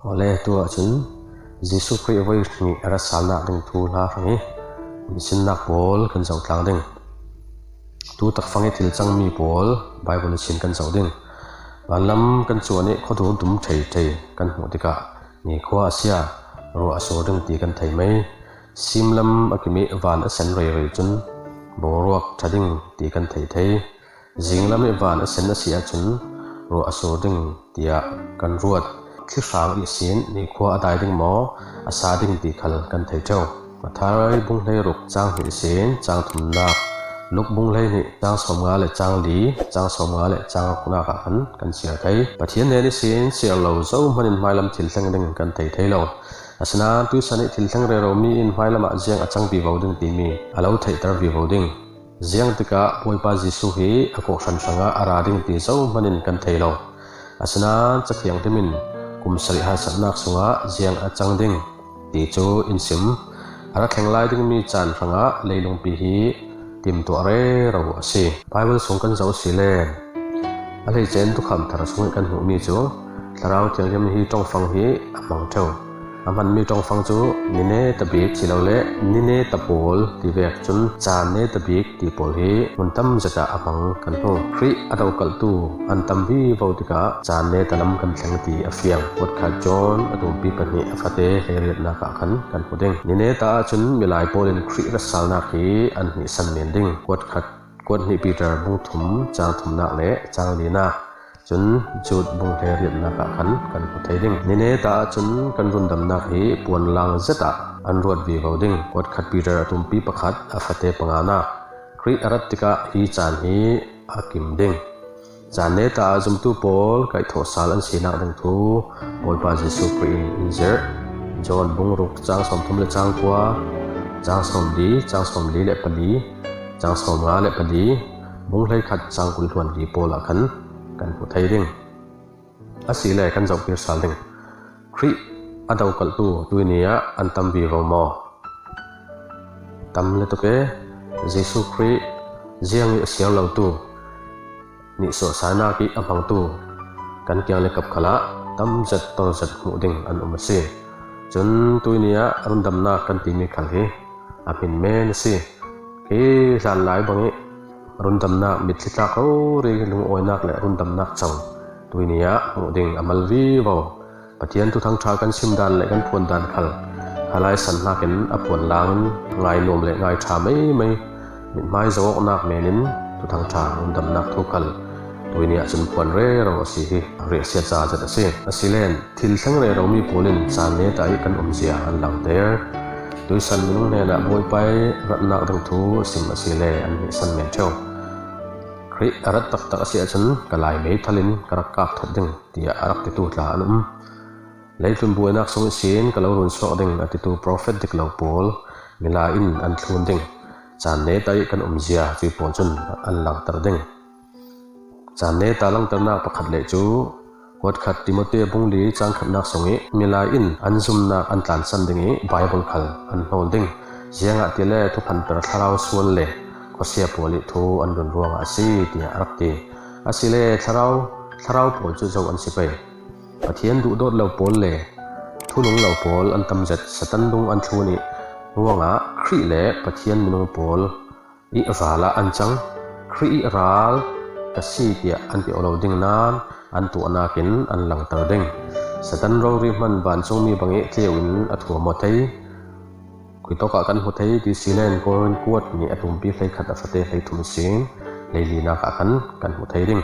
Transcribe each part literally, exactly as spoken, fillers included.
Awle, tu ah cun Jesuh Khrih voi hnih a rak salnak ding thu hla hrang i nisinnak pawl kan zoh tlang ding. Tu takfang i thil cangmi pawl Baibal ihsin kan zoh ding. Vanlam kan cuan i khuadur dum ṭheiṭhei kan hmuh tikah nikhua a sia, ruah a sur ding ti kan thei mai. Simlam a kim i van a sen rei rei cun boruak ṭha ding ti kan thei thei. Zinglam i van a sen a si ahcun ruah a sur ding tiah kan ruat. Thlihrang ihsin nikhua a dai ding maw, a sa ding ti khal kan thei ṭheu. Matthai bung hleiruk cang hnih ihsin cang thumnak, Luk bung hleihnih cang sawmnga le cang li, cang sawmnga le cang ruknak ah khan kan siar thei. Pathian hnen ihsin siar lo zohman in hmailam thil thleng ding kan thei thei lo. Asinain tuihsan i thil thleng reromi in hmailam ah ziang a cang vivo ding timi a lo theihter vivo ding. Ziang tikah Bawipa Jesuh hi a kawhhran hrangah a ra ding ti zohman in kan thei lo. Asinain Cathiang hlim in kum sarih harsatnak sungah ziang a cang ding ti cu in sim. A ra thleng lai dingmi caan hrangah leilungpi hi timtuah rero a si. Baibal sung kan zoh si le a hleice in Tuukham Thar sungih kan hmuhmi cu Thlarau Thianghlim hi ṭongfang hi a hmang ṭheu. A hmanmi ṭongfang cu ni neta bik si lo le ni neta pawl ti vek cun caan neta bik ti pawl hi hmun tam zet ah a hmang kan hmu. Khrih a dokalhtu an tam vivo tikah caan neta lam kan thleng ti a fiang. Kuatkhat John a tumpi pahnih a fate hleiriatnak ah khan kan hmu ding. Ni neta ahcun milai pawl in Khrih ratsalnak hi an hnihsan men ding. Kuatkhat, kuat hnih Peter bung thum cang thumnak le cang linak, cun Jude bung hleiriatnak ah khan kan hmu thei ding. Ni neta ahcun kan rundamnak hi puanlang zet ah an ruat vivo ding. Kuatkhat Peter a tumpi pakhat a fate panganak, Khrih a rat tikah hi caan hi a kim ding. Caan neta ah zumtu pawl kaihthawh sal an sinak ding thu Bawipa Jesuh Khrih in in zirh. John bung ruk cang sawmthum le cang kua, cang sawmli, cang sawmli le pali, cang sawmnga le pali, bung hleikhat cang kul hluan li pawl ah khan kan hmu thei ding. Asile kan zohkir sal ding. Khrih a dokalhtu tuihni ah an tam vivo maw? Tam le tuk e. Jesuh Khrih ziang i a siar lotu, nihsuahsainak i a hmangtu kan kiang le kap khalah tam zet tor zet hmuh ding an um a si. Cun tuihni ah rundamnak kan timi khal hi a hmin men a si. Khi hlanlai bangih rundamnak mitthli tlak rori lungawinak le rundamnak co tuihni ah hmuh ding a mal vivo. Pathian Thuthang ṭha kan sim dan le kan phuan dan khal khalai san hnakin a phuan langin ngai nuam le ngai ṭha meimei mithmai zo awknak men in Thuthang ṭha rundamnak thu khal tuihni ah cun phuan rero a si hi riahsia ca zet a si. Asilen thil thleng reromi pawl in caan neta i kan umzia an langter. Tuihsan minung hnenah Bawipa i ratnak ding thu sim asile an hnihsan men ṭheu. Khrih a rat taktak a si ahcun ka lai meithal in ka rak kap thot ding, tiah a rak titu tla an um. Leitlun buainak sung ihsin ka lo runsuak ding a titu profet dik lo pawl milai in an thlun ding. Caan neta i kan umzia cui pawl cun an langter ding. Caan neta langternak pakhat leh cu kuatkhat Timote bung li cang khatnak sungih milai in an zumnak an tlansan ding i Baibal khal an hnawl ding. Ziangahtile thuphanper thlarau sual le khuasia pawl i thu an run ruangah a si, tiah a rak ti. Asile thlarau, thlarau pawl cu zo an si pei. Pathian duhdawt lo pawl le thunung lo pawl an tam zet. Satan lung an thlun i ruangah Khrih le Pathian minung pawl i ral ah an cang. Khrih i ral ka si tiah an ti aw lo ding nain an tuahnak in an langter ding. Satan rori hman vancungmi bang i tleu in a thuam aw thei. Khuitawk ah kan hmu thei ti si len Korin kuat nih a tumpi hleikhat a fate hleithum sin leilinak ah khan kan hmu thei ding.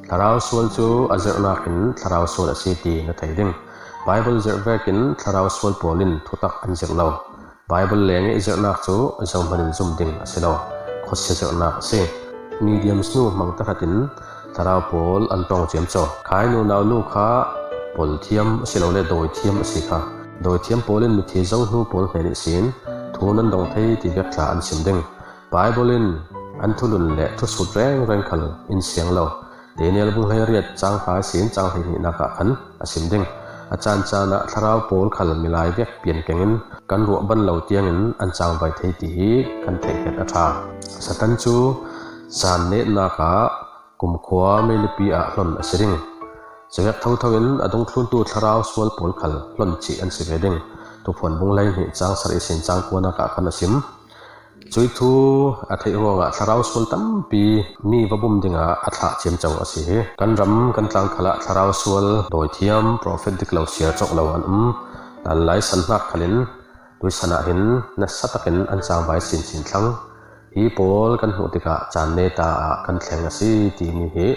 Thlarau sual cu a zirhnak in thlarau sual a si ti na thei ding. Baibal zirh vekin thlarau sual pawl in thutak an zirh lo. Baibal leng i zirhnak cu zohman in zum ding a si lo, khuasia zirhnak a si. Mediums nu hmang tahratin thlarau pawl an ṭong ciamco. Khai nunau nu kha pawl thiam asilole dawi thiam a si kha. Dawi thiam pawl in mithi zo hnu pawl hnen ihsin thu nan dong thei ti vek tla an sim ding. Baibal in an thulun le thusut rengreng khal in siang lo. Daniel bung hleiriat cang hra ihsin cang hleihnihnak ah khan a sim ding. A caan caan ah thlarau pawl khal milai vek pian kengin kan ruah ban lo tiangin an cangvai thei ti hi kan theihhnget a ṭha. Satan cu caan netnak ah kumkhua meilipi ah hlon a si ding. Cuvek thotho in a dungthluntu thlarau sual pawl khal hlon chih an si ve ding. Thuphuan bung hleihnih chang sarih sin chang kuanak ah khan a sim. Cui thu a theih ruangah thlarau sual tampi mi va bum dinga a thlah ciamco a si hi. Kan ram kan tlang khalah thlarau sual dawithiam, profet dik lo, siar cawk lo an um. Tanlai sanhnak khalin tuisan ah hin nasa takin an cangvai sinsin thlang. Hi pawl kan hmuh tikah caan neta ah kan thleng a si timi hi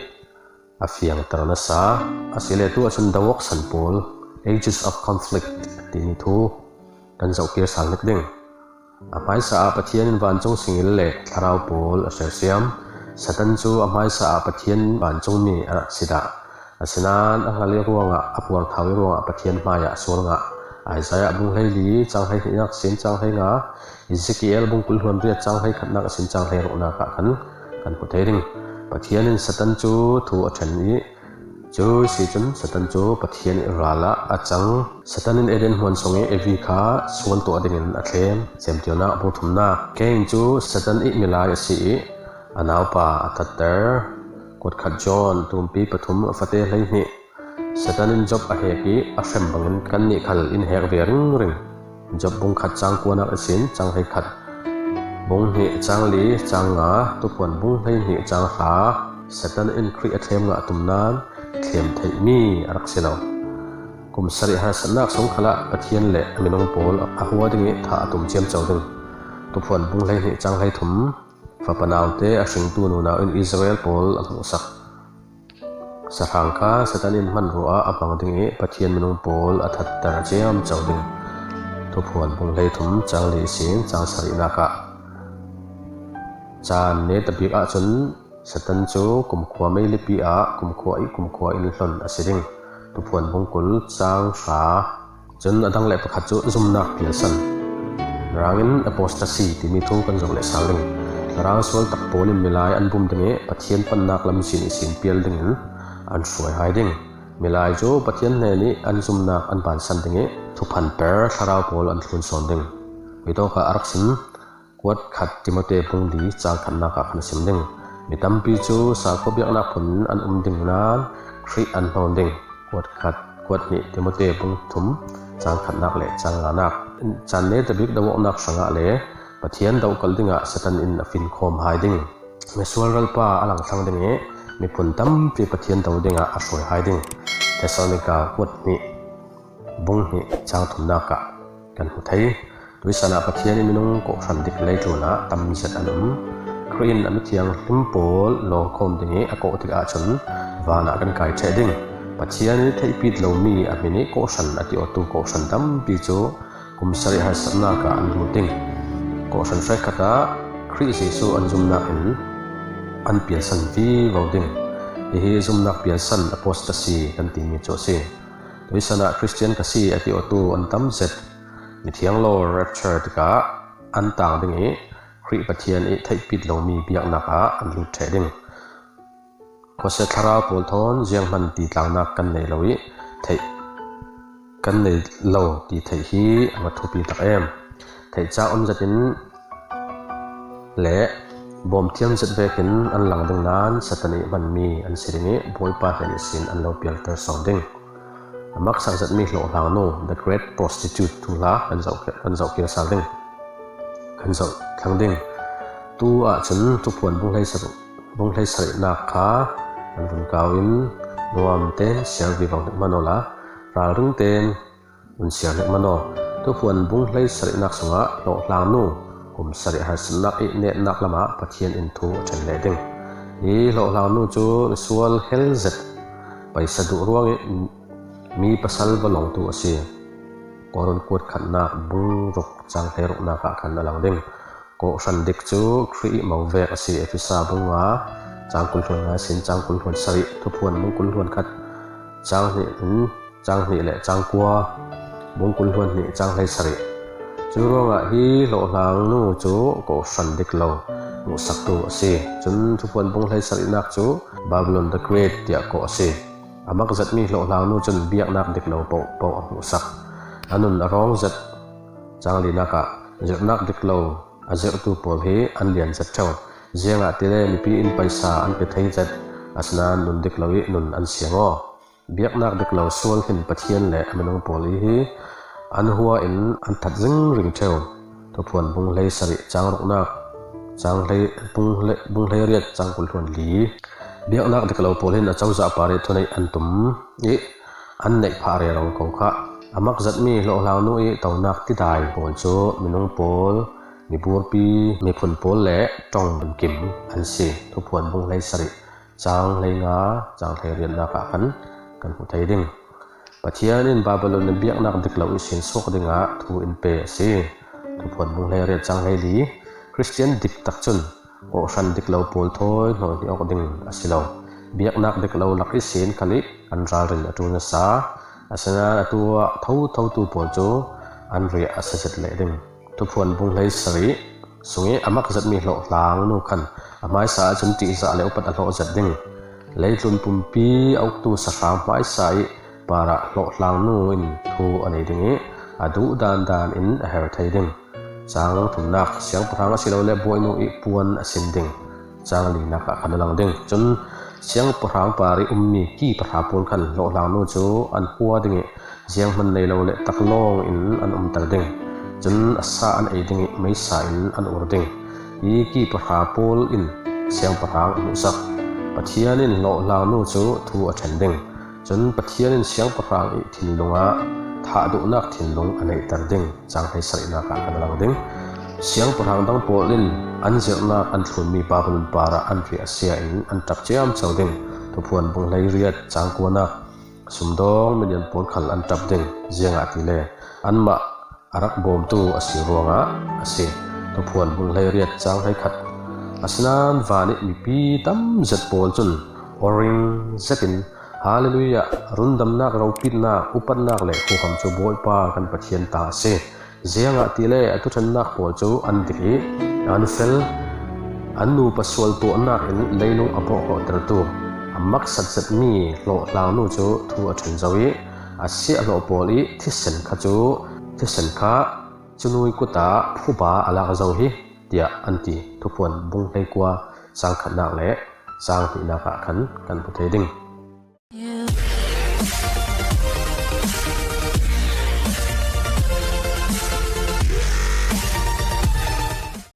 a fiangter nasa. A si le tu ahcun dawk san pawl, ages of conflict, timi thu kan zoh kir sal nik ding. A hmaisa ah Pathian in vancung singil le thlarau pawl a sersiam. Satan cu a hmaisa ah Pathian vancungmi a rak si dah. Asinain a hngal i ruangah, a puangthau i ruangah Pathian hmaiah sual ngah. Isaiah bung hleili cang hleihnihnak sin cang hleinga, Ezekiel bung kul hluan riat cang hleikhatnak sin cang hleiruknak ah khan kan hmu thei ding. Pathian in Satan cu thu a ṭhen i cu si cun Satan cu Pathian i ral ah a cang. Satan in Eden hmuan sung i Evi kha sual tuah dingin a thlem. Semtilnak bung thumnak. Kain cu Satan i milai a si i a naupa a thatter. Kuatkhat John tumpi pathum a fate hleihnih. Satan in Job a hek i a hrem bangin kannih khal in hek ve ringring. Job bung khat cang kuanak ihsin cang hleikhat, bung hnih cang li cang nga, Thuphuan bung hleihnih cang hra, Satan in Khrih a thlem ngah tum nain thlem theihmi a rak si lo. Kum sarih harsatnak sung khalah Pathian le a minung pawl a hua ding i thah a tum ciamco ding. Thuphuan bung hleihnih cang hleithum, fapa naute a hringtu nunau in Israel pawl a hmuhsak. Sahrang kha Satan in hmanrua ah a hmang ding i Pathian minung pawl a thatter ciamco ding. Thuphuan bung hleithum cang li ihsin cang sarihnak ah caan netabik ahcun Satan cu kumkhua meilipi ah kumkhua i kumkhua in hlon a si ding. Thuphuan bung kul cang hra. Cun a dang le pakhat cu zumnak pialsan. Rangin apostasy timi thu kan zoh lehsal ding. Thlarau sual tak pawl in milai an bum ding i Pathian pannak lamzin ihsin pial dingin an hruai hai ding. Milai cu Pathian hnen i an zumnak an bansan ding i thuphanper thlarau pawl an thlun sawn ding. Hi tawkah a rak sim. Kuat khat Timote bung li cang khatnak ah kan sim ding. Mi tampi cu salkhua biaknak phun an um ding nain Khrih an hnawn ding. Kuat khat, kuat hnih Timote bung thum cang khatnak le cang nganak. Caan netabik doawknak hrangah le Pathian dohkalh dingah Satan in a finkhawm hai ding. Misual ralpa a langthlang ding i miphun tampi Pathian do dingah a hruai hai ding. Thessalonika kuat hnih bung hnih cang thumnak ah kan hmu thei. Tuisan ah Pathian i minung kawhhran dik leitlun ah tam zet an um. Khrih in a mithianghlim pawl lawngkhawm ding i a kawh tik ahcun van ah kan kai ṭheh ding. Pathian i theihpit lomi a hmin i kawhhran a ti awtu kawhhran tampi cu kum sarih harsatnak ah an lut ding. Kawhhran hrekkhat ah Khrih Jesuh an zumnak in an pialsan vivo ding. Hihi zumnak pialsan apostasy kan timi cu a si. Tuisan ah Khristian ka si a ti awtu an tam zet. Mithiang law rapture tikah an tang ding i Khrih Pathian i theihpit lomi biaknak ah an lut ṭheh ding. Khuasia thlarau pawl thawn zianghman titlangnak kan nei lo i theih kan nei lo ti theih hi a va thupi tak em. Theihcak um zetin le bawmthiam zet vekin an lang ding nain Satan i hmanmi an si ding i Bawipa hnen ihsin an lo pialter sawn ding. A maksak zetmi hlawhhlangnu, the great prostitute, thuhla kan zoh, kan zoh kir sal ding. Kan zoh thlang ding. Tu ahcun Thuphuan bung hleisarih, bung hleisarihnak kha an vun kau in nuam tein siar vivo hnik hmanh awla ralring tein un siar hnik hmanh aw. Thuphuan bung hleisarihnak sungah hlawhhlangnu kum sarih harsatnak i netnak lamah Pathian in thu a ṭhen leh ding. Hi hlawhhlangnu cu misual hel zet paisa duh ruang i mi pasal va lawngtu a si. Korin kuat khatnak bung ruk cang hleiruknak ah khan a lang ding. Kawhhran dik cu Khrih i mo vek a si. Efesa bung nga cang kul hluan nga sin cang kul hluan sarih, Thuphuan bung kul hluan khat cang hnih in cang hnih le cang kua, bung kul hluan hnih cang hleisarih. Cu ruangah hi hlawhhlangnu cu kawhhran dik lo hmuhsaktu a si. Cun Thuphuan bung hleisarihnak cu Babylon the Great tiah kawh a si. A mak zetmi hlawhhlangnu cun biaknak dik lo paohpaoh a hmuhsak. A nun a rawng zet cang linak ah zirhnak dik lo a zirhtu pawl hi an lian zet ṭheu. Ziangahtile mipi in paisa an pe thei zet, asinain nun dik lo i nun an siang aw. Biaknak dik lo sual hin Pathian le a minung pawl i hi an hua in an that ringring ṭheu. Thuphuan bung hleisarih cang ruknak, cang hlei, bung hlei, bung hleiriat cang kul hluan li. Biaknak dik lo pawl hin a cozah par i thuneih an tum i an neih phah rero ko kha. A makzatmi hlawhhlangnu i tonak tidai pawl cu minung pawl, miburpi, miphun pawl le ṭong kim an si. Thuphuan bung hleisarih cang hleinga, cang hleiriatnak ah khan kan hmuh thei ding. Pathian in Babylon in biaknak dik lo ihsin suak dingah thu in pe a si. Thuphuan bung hleiriat cang hleili. Khristian dik tak cun kawhhran dik lo pawl thawi hnawh hnih awk ding a si lo. Biaknak dik lo lak ihsin khal i an ralrin a ṭul nasa. Asinain atu ah thothotu pawl cu an riah a si zet leh ding. Thuphuan bung hleisarih sung i a makzatmi hlawhhlangnu khan a hmaisa ahcun ṭihzah le upat a hlawh zet ding. Leitlun pumpi a uktu sahrang hmaisa i parah hlawhhlangnu in thu a nei ding i a duh dandan in a her thei ding. Cang thumnak, siangpahrang asilole bawinu i puan a sin ding. Cang linak ah khan a lang ding. Cun siangpahrang par i ummi ki pahra pawl khan hlawhhlangnu cu an hua ding i zianghman nei lo le taklawng in an umter ding. Cun a sa an ei ding i meisa in an ur ding. Hi ki pahra pawl in siangpahrang a hmuhsak. Pathian in hlawhhlangnu cu thu a ṭhen ding. Cun Pathian in siangpahrang i thinlung ah thahduhnak thinlung a neihter ding. Cang hleisarihnak ah kan lang ding. Siangpahrang dang pawl in an zirhnak an thlunmi Babylon parah an riah a sia in an ṭap ciamco ding. Thuphuan bung hleiriat cang kuanak, sumdawng milian pawl khal an ṭap ding. Ziangahtile anmah a rak bawmtu a si ruangah a si. Thuphuan bung hleiriat cang hleikhat. Asinain van i mipi tam zet pawl cun awring zetin, Hallelujah! Rundamnak, ropitnak, upatnak le huham cu Bawipa kan Pathian ta a si. Ziangahtile a thuṭhennak pawl cu an dik i an fel. An nupa sual tuahnak in leilung a bawhhlawhtertu a maksat zetmi hlawhhlangnu cu thu a ṭhen zo i a siahhlawh pawl i thisen kha cu, thisen kha cunui kut ah phuba a lak zo hi, tiah an ti. Thuphuan bung hleikua cang khatnak le cang hnihnak ah khan kan hmu thei ding.